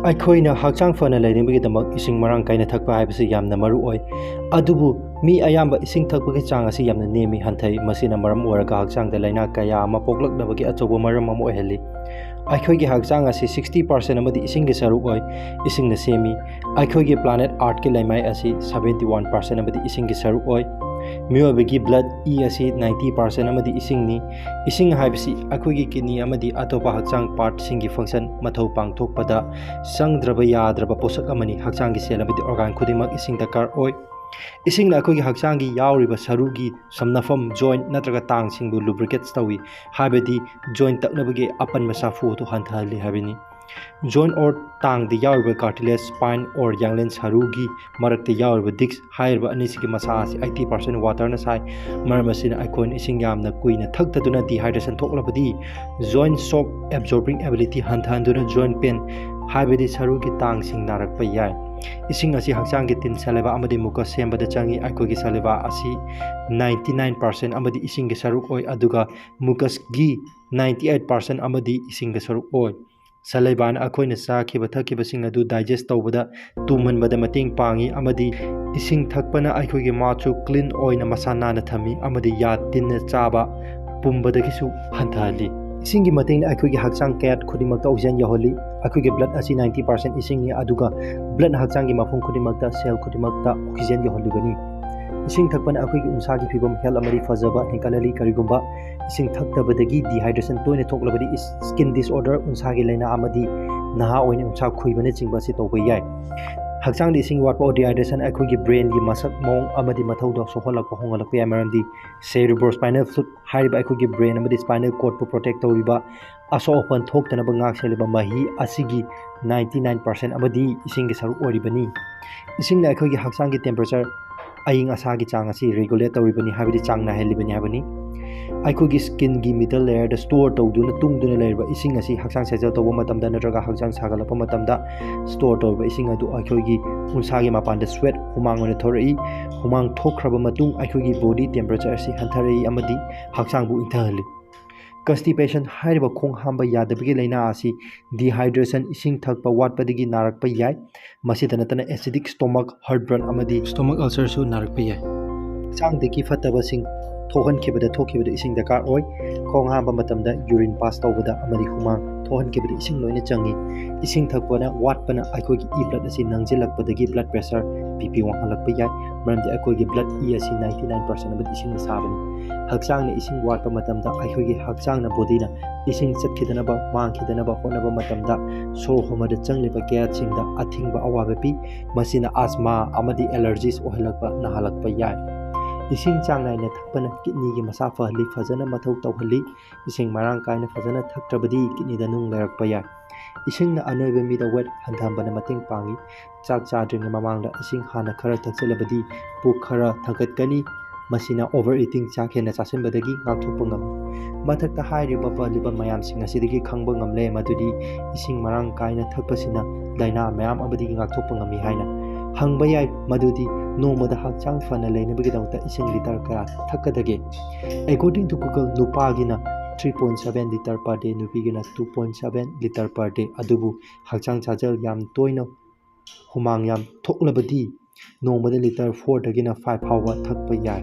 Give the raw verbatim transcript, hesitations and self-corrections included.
ꯑꯩꯈꯣꯏꯅ ꯍꯛꯆꯥꯡ ꯐꯅ ꯂꯩꯅꯕꯒꯤꯗꯃꯛ ꯏꯁꯤꯡ ꯃꯔꯥꯡ ꯀꯥꯏꯅ ꯊꯛꯄ ꯍꯥꯏꯕꯁꯤ ꯌꯥꯝꯅ ꯃꯔꯨ ꯑꯣꯏ꯫ ꯑꯗꯨꯕꯨ ꯃꯤ ꯑꯌꯥꯝꯕ ꯏꯁꯤꯡ ꯊꯛꯄꯒꯤ ꯆꯥꯡ ꯑꯁꯤ ꯌꯥꯝꯅ ꯅꯦꯝꯃꯤ, ꯍꯟꯊꯩ꯫ ꯃꯁꯤꯅ ꯃꯔꯝ ꯑꯣꯏꯔꯒ ꯍꯛꯆꯥꯡꯗ ꯂꯥꯏꯅꯥ ꯀꯌꯥ ꯑꯃ ꯄꯣꯛꯂꯛꯅꯕꯒꯤ ꯑꯆꯧꯕ ꯃꯔꯝ ꯑꯃ ꯑꯣꯏꯍꯜꯂꯤ꯫ ꯑꯩꯈꯣꯏꯒꯤ ꯍꯛꯆꯥꯡ ꯑꯁꯤ sixty percent ꯑꯃꯗꯤ ꯏꯁꯤꯡꯒꯤ ꯁꯔꯨꯛ ꯑꯣꯏ, ꯏꯁꯤꯡꯅ ꯁꯦꯝꯃꯤ꯫ ꯑꯩꯈꯣꯏꯒꯤ planet Earthꯀꯤ ꯂꯩꯃꯥꯏ ꯑꯁꯤ seventy one percent ꯑꯃꯗꯤ ꯏꯁꯤꯡꯒꯤ ꯁꯔꯨꯛ ꯑꯣꯏ꯫ ꯃꯤꯑꯣꯏꯕꯒꯤ blood, ꯏ ꯑꯁꯤ ninety percent ꯑꯃꯗꯤ ꯏꯁꯤꯡꯅꯤ꯫ ꯏꯁꯤꯡ ꯍꯥꯏꯕꯁꯤ ꯑꯩꯈꯣꯏꯒꯤ kidney ꯑꯃꯗꯤ ꯑꯇꯣꯞꯄ ꯍꯛꯆꯥꯡ partꯁꯤꯡꯒꯤ function ꯃꯊꯧ ꯄꯥꯡꯊꯣꯛꯄꯗ ꯆꯪꯗ꯭ꯔꯕ ꯌꯥꯗ꯭ꯔꯕ ꯄꯣꯠꯁꯛ ꯑꯃꯅꯤ꯫ ꯍꯛꯆꯥꯡꯒꯤ cell ꯑꯃꯗꯤ organ ꯈꯨꯗꯤꯡꯃꯛ ꯏꯁꯤꯡ ꯗꯔꯀꯥꯔ ꯑꯣꯏ꯫ ꯏꯁꯤꯡꯅ ꯑꯩꯈꯣꯏꯒꯤ ꯍꯛꯆꯥꯡꯒꯤ ꯌꯥꯎꯔꯤꯕ ꯁꯔꯨꯒꯤ ꯁꯝꯅꯐꯝ, joint ꯅꯠꯇ꯭ꯔꯒ ꯇꯥꯡꯁꯤꯡꯕꯨ lubricate ꯇꯧꯏ, ꯍꯥꯏꯕꯗꯤ joint ꯇꯛꯅꯕꯒꯤ ꯑꯄꯟꯕ ꯁꯥꯐꯨ ꯑꯗꯨ ꯍꯟꯊꯍꯜꯂꯤ ꯍꯥꯏꯕꯅꯤ꯫ Joint or ꯇꯥꯡꯗ ꯌꯥꯎꯔꯤꯕ cartilage, spine or ꯌꯥꯡꯂꯦꯟ ꯁꯔꯨꯒꯤ ꯃꯔꯛꯇ ꯌꯥꯎꯔꯤꯕ disc ꯍꯥꯏꯔꯤꯕ ꯑꯅꯤꯁꯤꯒꯤ ꯃꯁꯥ ꯑꯁꯤ eighty percent waterꯅ ꯁꯥꯏ꯫ ꯃꯔꯝ ꯑꯁꯤꯅ ꯑꯩꯈꯣꯏꯅ ꯏꯁꯤꯡ ꯌꯥꯝꯅ ꯀꯨꯏꯅ ꯊꯛꯇꯗꯨꯅ dehydration ꯊꯣꯛꯂꯕꯗꯤ joint shock absorbing ability ꯍꯟꯊꯍꯟꯗꯨꯅ joint pain ꯍꯥꯏꯕꯗꯤ ꯁꯔꯨꯒꯤ ꯇꯥꯡꯁꯤꯡ ꯅꯥꯔꯛꯄ ꯌꯥꯏ꯫ ꯏꯁꯤꯡ ꯑꯁꯤ ꯍꯛꯆꯥꯡꯒꯤ ꯇꯤꯟ, saliva ꯑꯃꯗꯤ mucus ꯁꯦꯝꯕꯗ ꯆꯪꯏ꯫ ꯑꯩꯈꯣꯏꯒꯤ saliva ꯑꯁꯤ ninety nine percent ꯑꯃꯗꯤ ꯏꯁꯤꯡꯒꯤ ꯁꯔꯨꯛ ꯑꯣꯏ, ꯑꯗꯨꯒ mucusꯀꯤ ninety eight percent ꯑꯃꯗꯤ ꯏꯁꯤꯡꯒꯤ ꯁꯔꯨꯛ ꯑꯣꯏ꯫ Salivaꯅ ꯑꯩꯈꯣꯏꯅ ꯆꯥꯈꯤꯕ ꯊꯛꯈꯤꯕꯁꯤꯡ ꯑꯗꯨ digest ꯇꯧꯕꯗ, ꯇꯨꯝꯍꯟꯕꯗ ꯃꯇꯦꯡ ꯄꯥꯡꯏ, ꯑꯃꯗꯤ ꯏꯁꯤꯡ ꯊꯛꯄꯅ ꯑꯩꯈꯣꯏꯒꯤ mouthꯁꯨ clean ꯑꯣꯏꯅ ꯃꯁꯥ ꯅꯥꯟꯅ ꯊꯝꯃꯤ, ꯑꯃꯗꯤ ꯌꯥ ꯇꯤꯟꯅ ꯆꯥꯕ ꯄꯨꯝꯕꯗꯒꯤꯁꯨ ꯍꯟꯊꯍꯜꯂꯤ꯫ ꯏꯁꯤꯡꯒꯤ ꯃꯇꯦꯡꯅ ꯑꯩꯈꯣꯏꯒꯤ ꯍꯛꯆꯥꯡ ꯀꯌꯥꯠ ꯈꯨꯗꯤꯡꯃꯛꯇ oxygen ꯌꯧꯍꯜꯂꯤ꯫ ꯑꯩꯈꯣꯏꯒꯤ blood ꯑꯁꯤ ninety percent ꯏꯁꯤꯡꯅꯤ, ꯑꯗꯨꯒ blood ꯍꯛꯆꯥꯡꯒꯤ ꯃꯐꯝ ꯈꯨꯗꯤꯡꯃꯛꯇ, cell ꯈꯨꯗꯤꯡꯃꯛꯇ oxygen ꯌꯧꯍꯜꯂꯤꯕꯅꯤ꯫ ꯏꯁꯤꯡ ꯊꯛꯄꯅ ꯑꯩꯈꯣꯏꯒꯤ ꯎꯟꯁꯥꯒꯤ ꯐꯤꯕꯝ health ꯑꯃꯗꯤ ꯐꯖꯕ ꯍꯦꯟꯒꯠꯍꯜꯂꯤ꯫ ꯀꯔꯤꯒꯨꯝꯕ ꯏꯁꯤꯡ ꯊꯛꯇꯕꯗꯒꯤ dehydration ꯇꯣꯏꯅ ꯊꯣꯛꯂꯕꯗꯤ is-, skin disorder, ꯎꯟꯁꯥꯒꯤ ꯂꯥꯏꯅꯥ ꯑꯃꯗꯤ ꯅꯍꯥ ꯑꯣꯏꯅ ꯎꯟꯁꯥ ꯈꯨꯏꯕꯅꯆꯤꯡꯕ ꯑꯁꯤ ꯇꯧꯕ ꯌꯥꯏ꯫ ꯍꯛꯆꯥꯡꯗ ꯏꯁꯤꯡ ꯋꯥꯠꯄ, dehydration, ꯑꯩꯈꯣꯏꯒꯤ brainꯒꯤ ꯃꯁꯛ ꯃꯑꯣꯡ ꯑꯃꯗꯤ ꯃꯊꯧꯗ ꯁꯣꯛꯍꯜꯂꯛꯄ, ꯍꯣꯡꯍꯜꯂꯛꯄ ꯌꯥꯏ꯫ ꯃꯔꯝꯗꯤ cerebrospinal fluid ꯍꯥꯏꯔꯤꯕ ꯑꯩꯈꯣꯏꯒꯤ brain ꯑꯃꯗꯤ spinal cordꯄꯨ protect ꯇꯧꯔꯤꯕ, ꯑꯁꯣꯛ ꯑꯄꯟ ꯊꯣꯛꯇꯅꯕ ꯉꯥꯛ ꯁꯦꯜꯂꯤꯕ ꯃꯍꯤ ꯑꯁꯤꯒꯤ ninety nine percent ꯑꯃꯗꯤ ꯏꯁꯤꯡꯒꯤ ꯁꯔꯨꯛ ꯑꯣꯏꯔꯤꯕꯅꯤ꯫ ꯏꯁꯤꯡꯅ ꯑꯩꯈꯣꯏꯒꯤ ꯍꯛꯆꯥꯡꯒꯤ temperature, ꯑꯏꯪ ꯑꯁꯥꯒꯤ ꯆꯥꯡ ꯑꯁꯤ regulate ꯇꯧꯔꯤꯕꯅꯤ, ꯍꯥꯏꯕꯗꯤ ꯆꯥꯡ ꯅꯥꯏꯍꯜꯂꯤꯕꯅꯤ ꯍꯥꯏꯕꯅꯤ꯫ ꯑꯩꯈꯣꯏꯒꯤ skinꯒꯤ middle layerꯗ store ꯇꯧꯗꯨꯅ, ꯇꯨꯡꯗꯨꯅ ꯂꯩꯔꯤꯕ ꯏꯁꯤꯡ ꯑꯁꯤ ꯍꯛꯆꯥꯡ ꯁꯥꯖꯦꯜ ꯇꯧꯕ ꯃꯇꯝꯗ ꯅꯠꯇ꯭ꯔꯒ ꯍꯛꯆꯥꯡ ꯁꯥꯒꯠꯂꯛꯄ ꯃꯇꯝꯗ store ꯇꯧꯔꯤꯕ ꯏꯁꯤꯡ ꯑꯗꯨ ꯑꯩꯈꯣꯏꯒꯤ ꯎꯟꯁꯥꯒꯤ ꯃꯄꯥꯟꯗ sweat, ꯍꯨꯃꯥꯡ ꯑꯣꯏꯅ ꯊꯣꯔꯛꯏ꯫ ꯍꯨꯃꯥꯡ ꯊꯣꯛꯈ꯭ꯔꯕ ꯃꯇꯨꯡ ꯑꯩꯈꯣꯏꯒꯤ body temperature ꯑꯁꯤ ꯍꯟꯊꯔꯛꯏ ꯑꯃꯗꯤ ꯍꯛꯆꯥꯡꯕꯨ ꯏꯪꯊꯍꯜꯂꯤ꯫ Constipation ꯍꯥꯏꯔꯤꯕ ꯈꯣꯡ ꯍꯥꯝꯕ ꯌꯥꯗꯕꯒꯤ ꯂꯥꯏꯅꯥ ꯑꯁꯤ dehydration, ꯏꯁꯤꯡ ꯊꯛꯄ ꯋꯥꯠꯄꯗꯒꯤ ꯅꯥꯔꯛꯄ ꯌꯥꯏ꯫ ꯃꯁꯤꯗ ꯅꯠꯇꯅ acidic stomach, heartburn ꯑꯃꯗꯤ stomach ulcer ꯁꯨ ꯅꯥꯔꯛꯄ ꯌꯥꯏ꯫ ꯍꯛꯆꯥꯡꯗꯒꯤ ꯐꯠꯇꯕꯁꯤꯡ ꯊꯣꯛꯍꯟꯈꯤꯕꯗ ꯊꯣꯛꯈꯤꯕꯗ ꯏꯁꯤꯡ ꯗꯔꯀꯥꯔ ꯑꯣꯏ꯫ ꯈꯣꯡ ꯍꯥꯝꯕ ꯃꯇꯝꯗ urine pass ꯇꯧꯕꯗ ꯑꯃꯗꯤ ꯍꯨꯃꯥꯡ ꯊꯣꯛꯍꯟꯈꯤꯕꯗ ꯏꯁꯤꯡ ꯂꯣꯏꯅ ꯆꯪꯏ꯫ ꯏꯁꯤꯡ ꯊꯛꯄꯅ ꯋꯥꯠꯄꯅ ꯑꯩꯈꯣꯏꯒꯤ ꯏ blood ꯑꯁꯤ ꯅꯪꯁꯤꯜꯂꯛꯄꯗꯒꯤ blood pressure, B P ꯋꯥꯡꯈꯠꯂꯛꯄ ꯌꯥꯏ꯫ ꯃꯔꯝꯗꯤ ꯑꯩꯈꯣꯏꯒꯤ blood ꯏ ꯑꯁꯤ ninety nine percent ꯑꯃꯗꯤ ꯏꯁꯤꯡꯅ ꯁꯥꯕꯅꯤ꯫ ꯍꯛꯆꯥꯡꯅ ꯏꯁꯤꯡ ꯋꯥꯠꯄ ꯃꯇꯝꯗ ꯑꯩꯈꯣꯏꯒꯤ ꯍꯛꯆꯥꯡꯅ, body ꯅ ꯏꯁꯤꯡ ꯆꯠꯈꯤꯗꯅꯕ, ꯃꯥꯡꯈꯤꯗꯅꯕ ꯍꯣꯠꯅꯕ ꯃꯇꯝꯗ ꯁꯣꯔ ꯍꯣꯟꯕꯗ ꯆꯪꯂꯤꯕ ꯀꯌꯥꯠꯁꯤꯡꯗ ꯑꯊꯤꯡꯕ ꯑꯋꯥꯕ ꯄꯤ꯫ ꯃꯁꯤꯅ asthma ꯑꯃꯗꯤ allergies ꯑꯣꯏꯍꯜꯂꯛꯄ, ꯅꯥꯍꯜꯂꯛꯄ ꯌꯥꯏ꯫ ꯏꯁꯤꯡ ꯆꯥꯡ ꯅꯥꯏꯅ ꯊꯛꯄꯅ kidney ꯒꯤ ꯃꯁꯥ ꯐꯍꯜꯂꯤ, ꯐꯖꯅ ꯃꯊꯧ ꯇꯧꯍꯜꯂꯤ꯫ ꯏꯁꯤꯡ ꯃꯔꯥꯡ ꯀꯥꯏꯅ ꯐꯖꯅ ꯊꯛꯇ꯭ꯔꯕꯗꯤ kidney ꯗ ꯅꯨꯡ ꯂꯩꯔꯛꯄ ꯌꯥꯏ꯫ ꯏꯁꯤꯡꯅ ꯑꯅꯣꯏꯕ ꯃꯤꯗ weight ꯍꯟꯊꯍꯟꯕꯗ ꯃꯇꯦꯡ ꯄꯥꯡꯏ꯫ ꯆꯥꯛ ꯆꯥꯗ꯭ꯔꯤꯉꯩ ꯃꯃꯥꯡꯗ ꯏꯁꯤꯡ ꯍꯥꯟꯅ ꯈꯔ ꯊꯛꯆꯤꯜꯂꯕꯗꯤ ꯄꯨꯛ ꯈꯔ ꯊꯥꯡꯒꯠꯀꯅꯤ꯫ ꯃꯁꯤꯅ overeating, ꯆꯥꯛ ꯍꯦꯟꯅ ꯆꯥꯁꯤꯟꯕꯗꯒꯤ ꯉꯥꯛꯊꯣꯛꯄ ꯉꯝꯃꯤ꯫ ꯃꯊꯛꯇ ꯍꯥꯏꯔꯤꯕ ꯄꯜꯂꯤꯕ ꯃꯌꯥꯝꯁꯤꯡ ꯑꯁꯤꯗꯒꯤ ꯈꯪꯕ ꯉꯝꯂꯦ ꯃꯗꯨꯗꯤ ꯏꯁꯤꯡ ꯃꯔꯥꯡ ꯀꯥꯏꯅ ꯊꯛꯄꯁꯤꯅ ꯂꯥꯏꯅꯥ ꯃꯌꯥꯝ ꯑꯃꯗꯒꯤ ꯉꯥꯛꯊꯣꯛꯄ ꯉꯝꯃꯤ ꯍꯥꯏꯅ꯫ ꯍꯪꯕ ꯌꯥꯏ ꯃꯗꯨꯗꯤ ꯅꯣꯡꯃꯗ ꯍꯛꯆꯥꯡ ꯐꯅ ꯂꯩꯅꯕꯒꯤꯗꯃꯛꯇ ꯏꯁꯤꯡ litre ꯀꯌꯥ ꯊꯛꯀꯗꯒꯦ? According to Google, ꯅꯨꯄꯥꯒꯤꯅ three point seven litre per day, ꯅꯨꯄꯤꯒꯤꯅ two point seven litre per day꯫ ꯑꯗꯨꯕꯨ ꯍꯛꯆꯥꯡ ꯁꯥꯖꯦꯜ ꯌꯥꯝ ꯇꯣꯏꯅ ꯍꯨꯃꯥꯡ ꯌꯥꯝ ꯊꯣꯛꯂꯕꯗꯤ ꯅꯣꯡꯃꯗ litre four ꯗꯒꯤꯅ five ꯐꯥꯎꯕ ꯊꯛꯄ ꯌꯥꯏ꯫